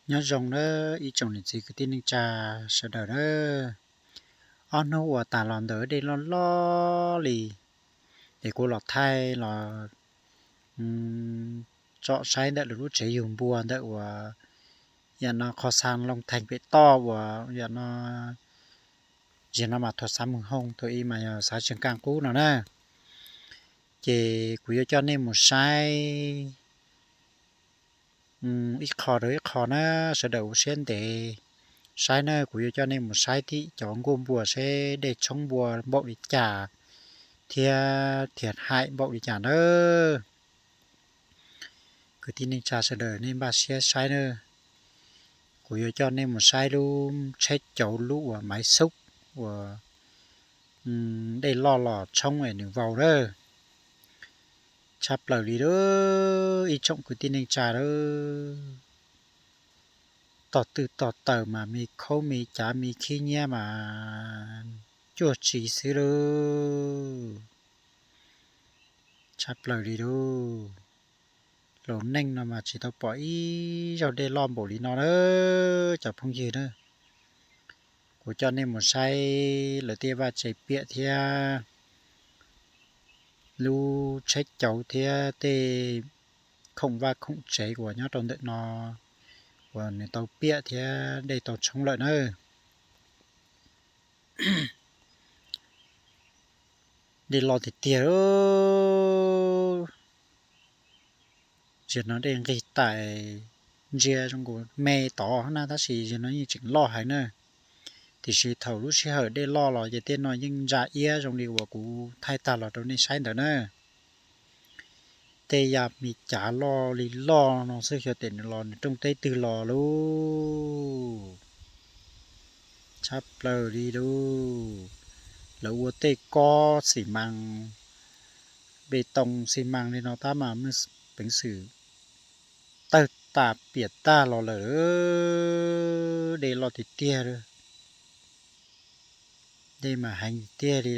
Nyob zoo nawb ib tsoom niam txiv kwv tij neej tsa sawv daws nawb. Ob hnub uas tas los ntawd dej loj loj li, es kuv los thaij los tsom saib ntawm lawv lub tsev yug npua ntawm uas yam no qhov xa looj theej pem toj uas yam no, zim no mas thuam xav mus hooj thuam i mas yog xav tsees kaaj qub no na. Ces kuv yuav coj nej mus saib ib qho rau ib qho na, sawv daws ua siab ntev saib na. Kuv yuav coj nej mus saib tim cov nkuaj npua seb dej tshoob npua npaum li cas thiab thiam hais npaum li cas nawb. Kwv tij neej tsa sawv daws nej npaj siab saib na. Kuv yuav coj nej mus saib lub tsheb cauv lub uas maiv xub uas dej loj los tshoob es nws vau lawm. Tshaj plaws li lawm ib tsoom kwv tij neej tsa lawm. Tog twg tog taws mas me khaub me cav me khib nyiab mas cuag tsi xwb lawm. Tshaj plaws li lawm. Laus neej no mas tsis tau pom ib zaug dej loj npaum li no na cov phooj ywg na. Kuv coj nej mus saib lawv tej vaj tsev piam thiab lub tsheb cauv thiab tej khoom vaj khoom tsev uas nyob rau ntawm no uas nws tau piam thiab dej tau tshoob lawm na. Dej loj tiag tiag. Zaum no dej nqig tas ntsia zoo nkaus me tod na tab sis zaum no yeej tseem loj heev na. Tiam sis thaum lub sij hawm dej loj los ces tej no yeej ntsa iab zoo li uas kuv thaij tag los rau nej saib ntawd na. Tej yam me cav loj li loj no xwb xyov tes nws los nws rooj teb twg los lauj. Tshaj plaws li lauj. Lawv ua tej kob xi mas, npe toos xi mas li no tab mas muaj peev xwm tawg tas piam tag los lawm. Dej loj tiag tiag. Dej mas heev tiag li.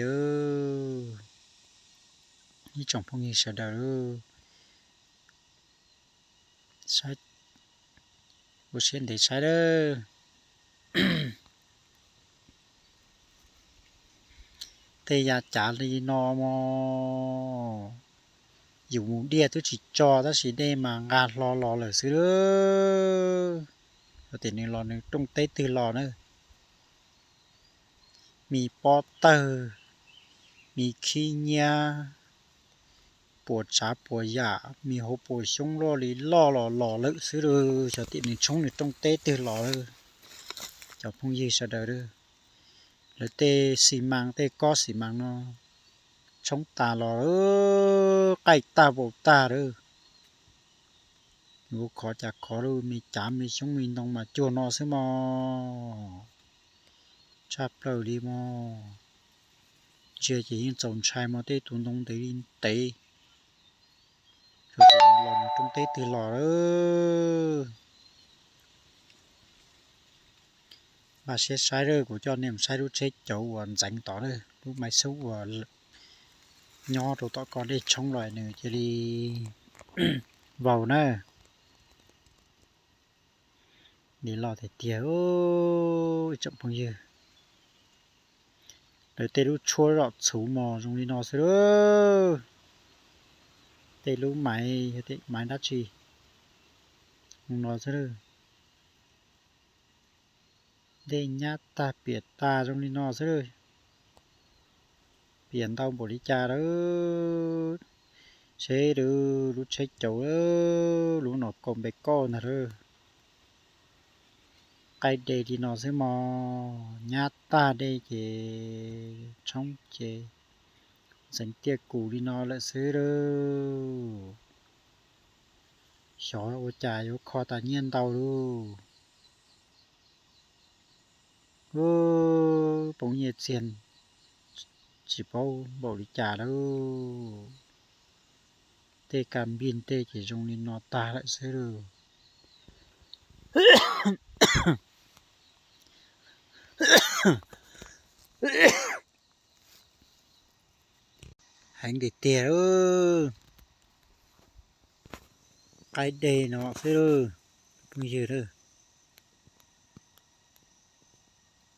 Ib tsoom phooj ywg sawv daws, saib, ua siab ntev saib lawm. Tej yav cav li no mog, yus mus diaj twb tsis tso tab sis dej mas nqa hlo los lawm xwb. Tias nws los nws rooj teb twg los na, me pob tawg, me khib nyiab, puas tsav puas yam, me hauv paus xyoob loj li loj los los lawm xwb lauj. Xyov tias nws tshoob nws rooj teb twg los lawm. Cov phooj ywg sawv daws, lawv tej xi mas, tej kob xi mas no tshoob tas los qaij tag vau tag lawm. Yuav khov cas khov lauj, me cav me xyoob me ntoo mas cuag no xwb mog. Tshaj plaws li mog. Ntsia ces yeej txaus ntshai mog, tej tus ntoo ntev li ntev. Xyov tias nws los nws rooj teb twg los lawm. Npaj siab saib lawm, kuv coj nej mus saib lub tsheb cauv uas ntxeev tod lawm, lub maiv xub uas nyob rau tom ko dej tshoob los nws cia li vau na. Dej loj tiag tiag, ib tsoom phooj ywg. Lawv tej lub tshuab zom txhuv mos zoo li no xwb lauj. Tej lub maiv, maiv dab tsi zoo no xwb lauj. Dej nyab tag piam tas zoo li no xwb lauj. Piam ntau npaum li cas lawm. Seb lub, lub tsheb cauv, lub no kaum npe kauj ntag lauj. Qaij dej li no xwb mog, nyab tag dej ces tshoob ces ntxeev tiaj kus li no lawm xwb lauj. Xyov ua cas yuav kho tas nyiaj ntau lauj. Poob nyiaj txiag tsis paub npaum li cas lauj. Tej kas npij tej ces zoo li no tag lawm xwb lauj. Heev tiag tiag lauj. Qaij dej no xwb lauj, phooj ywg lauj.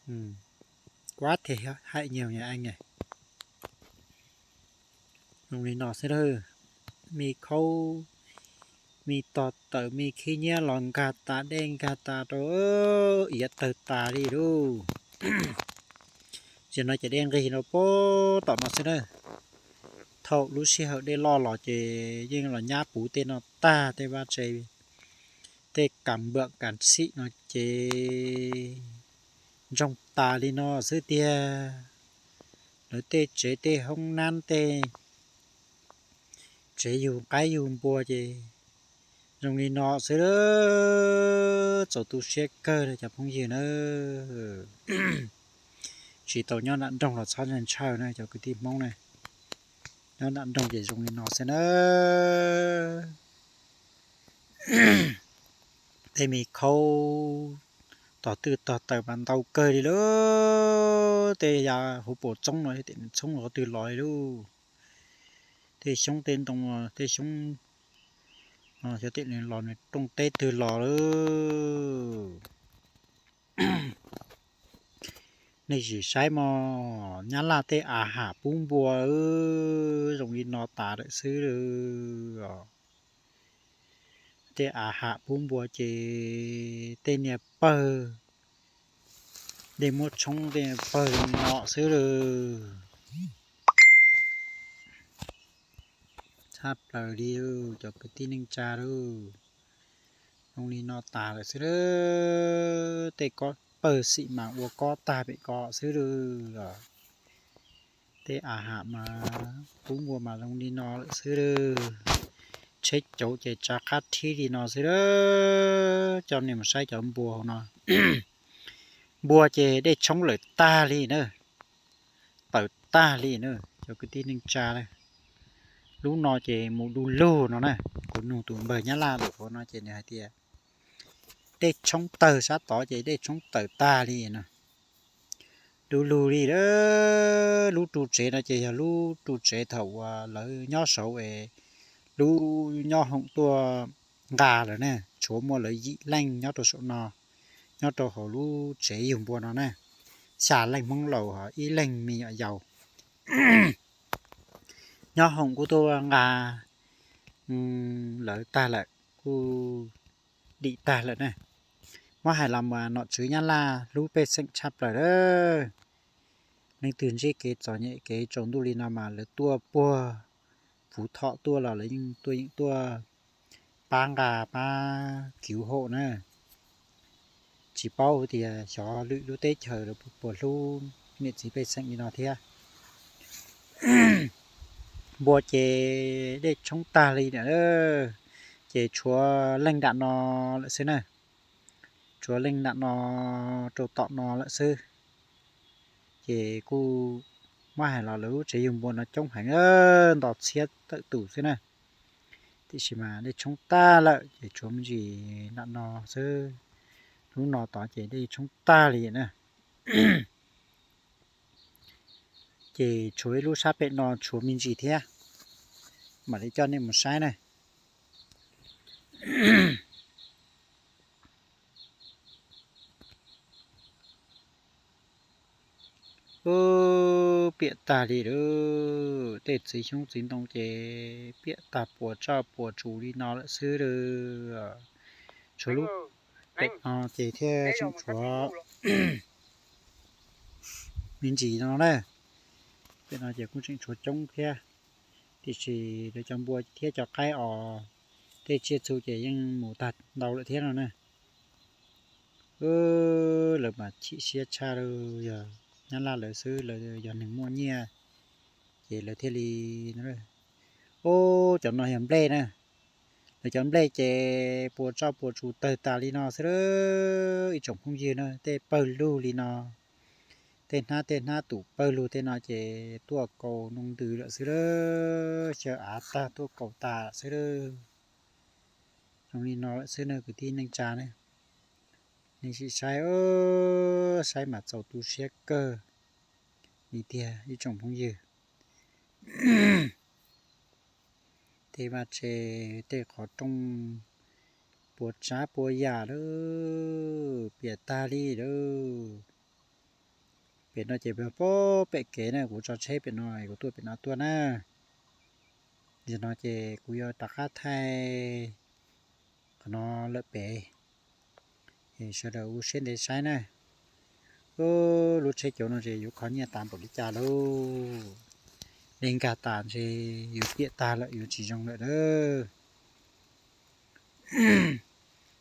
Kuab thiaj hais nyuag a, zoo li no xwb lawm. Me khaub, me tog tawm, me khib nyiab los nkag tas, dej nkag tas rau iav tawg tas li lauj. Tsis no ces dej nqig rau pem tom no xwb na. Thaum lub sij hawm dej loj los ces yeej los nyab puv tej no tag, tej vaj tse, tej kas npam kas xim no ces ntsoog tas li no xwb tiag. Lawv tej tsev tej hoob nab tej tsev yug qaib yug npua ces zoo li no xwb. Txaus tu siab kawg li cov phooj ywg na. Tsis tau nyob nram nroog los txhob ntshaw na cov kwv tij Hmoob na. Nyob nram nroog ces zoo li no xwb na. Tej me khaub tog twj tog taws mas ntau kawg li lauj. Tej yav hauv paus txoob no yog tias nws txhoob qhov twg los li lauj. Tej xyoob tej ntoo, tej xyoob, xyov tias nws los nws rooj teb twg los lauj. Nej sim saib mog, Nyab Laj tej a ham pub npua zoo li no tas lawm xwb. Tej a ham pub npua ces tej niag pawg, dej muab tshoob tej pawg zoo li no xwb lauj. Tshaj plaws li cov kwv tij neej tsa lauj, zoo li no tas lawm xwb lauj. Tej kob pawg xim mas ua kob tag pem ko xwb lauj. Tej a ham mas pub npua mas zoo li no lawm xwb lauj. Tsheb cauv ces tsa qab thib li no xwb lauj. Coj nej mus saib cov npua hauv no. Npua ces dej tshoob lawm tag li na, tawm tag li na cov kwv tij neej tsa na. Lub no ces mus du lug no na. Kuv nug tus npawg Nyab Laj lawm hauv no ces nws hais tias dej tshoob tawg sab tod ces dej tshoob tawm tag li no. Du lug li. Lub ru tsev no ces yog lub ru tsev thaum uas lawv nyob saud es lub nyob hoom tuaj nqa lawm na, tshuav muaj lawv yim leej nyob rau saum no, nyob rau hauv lub tsev yug npua no na. Xya leej Hmoob laus, ib leeg me nyuam yaus. Nyob hoom kuj tuaj nqa lawv tag lawm, kuj dim tag lawm na. Muab hais los mas nom tswv Nyab Laj hlub pej xeem tshaj plaws lawm. Leej twg ntsib kev txom nyem kev tsaus ntuj li no mas lawv tuaj puag Phuv Thom tuaj los lawv yeej tuaj, yeej tuaj pab nqa pab kiv haum na. Tsis paub tias xyov lwm lub teb chaws lawv puas hlub niam txiv pej xeem li no thiab. Npua ces dej tshoob tag li na, ces tshuav leej nram no lawm xwb na. Tshuav leej nram no rau tom no lawm xwb. Ces kuj muab hais los lawv lub tsev yug npua no coob heev, nto txhiab tawm tus xwb na. Tiam sis mas dej tshoob tag lawm ces tshuav me ntsis nram no xwb. Lub no tod ces dej tshoob tag li na. Ces tshuav ib lub sab pem no tshuav me ntsis thiab. Mam li coj nej mus saib na. Ub, piam tag li lauj. Tej txiv xyoob txiv ntoo ces piam tag puas tsaj puas tsus li no lawm xwb lauj. Tshuav lub pem no ces thiaj tseem tshuav me ntsis no na. Pem no ces kuj tseem tshuav coob thiab, tiam sis lawv cov npua thiab cov qaib os, tej tsiaj txhu ces yeej mus tag ntau lawm thiab no na. Lawv mas chim siab tshaj lauj, yog Nyab Laj lawv xwb, lawv yog neeg muaj nyiaj ces lawv thiaj li. Ub, cov no yog nplej na. Lawv cov nplej ces puas tsaj puas tsus tawg tas li no xwb lauj ib tsoom phooj ywg na. Tej pawg lug li no, tej hnab tej hnab tus pawg lug tej no ces tuaj kaus noo ntws lawm xwb lauj, xyaw av tag tuaj kaus tas xwb lauj. Zoo li no lawm xwb na kwv tij neej tsa na. Nej sim saib, saib mas txaus tu siab kawg li tiag ib tsoom phooj ywg. Tej vaj tse, tej qhov rooj puas tsav puas yam lauj, piam tag li lauj. Pem no ces pem kev na, kuv tso tsheb pem no kuv tuaj pem no tuaj na. Yog no ces kuv yuav rov qab thaij qhov no lawm pem, sawv daws ua siab ntev saib na. Lub tsheb cauv no ces yuav kho nyiaj tas npaum li cas lauj. Dej nkag tas ntshe yuav piam tag lawm, yuav tsis zoo lawm lauj.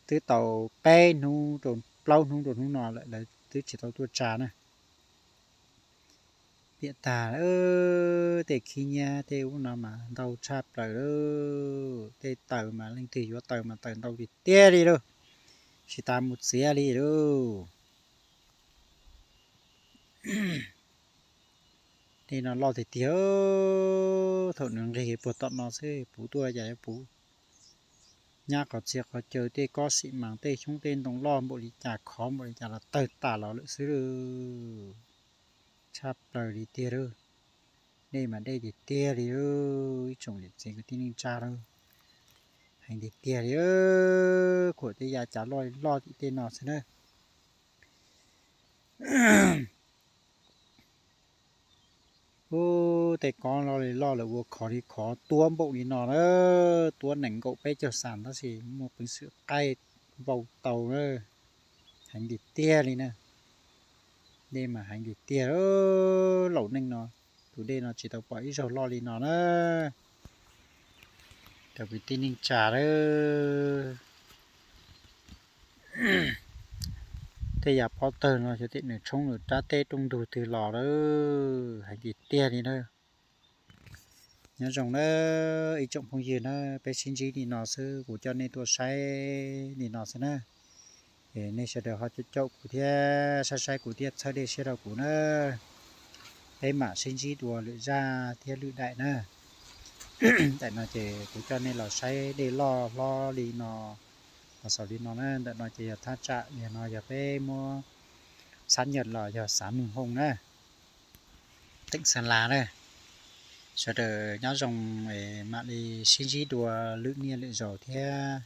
Twb tau peb hnub rau plaub hnub rau hnub no lawm lawv twb tsis tau tuaj tsa na. Piam tag, tej khib nyiab tej ub no mas ntau tshaj plaws lauj. Tej taws mas leej twg yuav taws mas taws ntau tiag tiag li lauj, tsis tas mus txiav li lauj. Dej no loj tiag tiag, thaum nws nqig puag tom no xwb puv tuaj cas yuav puv. Nyab qhov txhia qhov chaw tej kob xim mas tej xyoob tej ntoo loj npaum li cas khov npaum li cas los tawg tas los lawm xwb lauj. Tshaj plaws li tiag lauj. Dej mas dej tiag tiag li lauj, ib tsoom niam txiv kwv tij neej tsa lauj. Heev tiag tiag li, khuam tej yav cav loj li loj tim tej no xwb na. Ub, tej kob loj li loj lawm ua khov li khov tuab npaum li no na, tuab nees nkaum peb caug xas tab sis muaj peev xwm qaij vau tau na. Heev tiag tiag li na. Dej mas heev tiag tiag, laus neej no, tus dej no tsis tau pom ib zaug loj li no na. Cov kwv tij neej tsa lauj, tej yav pob tawg no xyov tim nws tshoob nws rab teb rooj ntug twg los lawm, heev tiag tiag li na. Nyob zoo na ib tsoom phooj ywg na, peb sib ntsib li no xwb, kuv coj nej tuaj saib li no xwb na. Es nej sawv daws ho caum caum kuv thiab saib saib kuv thiab txhawb dej siab rau kuv na. Peb mam sib ntsib dua lwm zaj thiab lwm daim na. Daim no ces kuv coj nej los saib dej loj hlob li no los xaus li no na. Ntawm no ces yog thaj tsam, yog no yog peb muab xab nyam los yog xav mws hoo na, teem Xeeb Las na. Sawv daws nyob zoo, mam li sib ntsib dua lwm niaj lwm zaus thiab.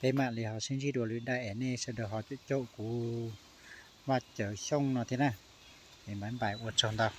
Peb mam li ho sib ntsib dua lwm daim, nej sawv daws ho caum caum kuv Vaj Cawv Xyooj no thiab na. Es npais npais ua tsaug ntau.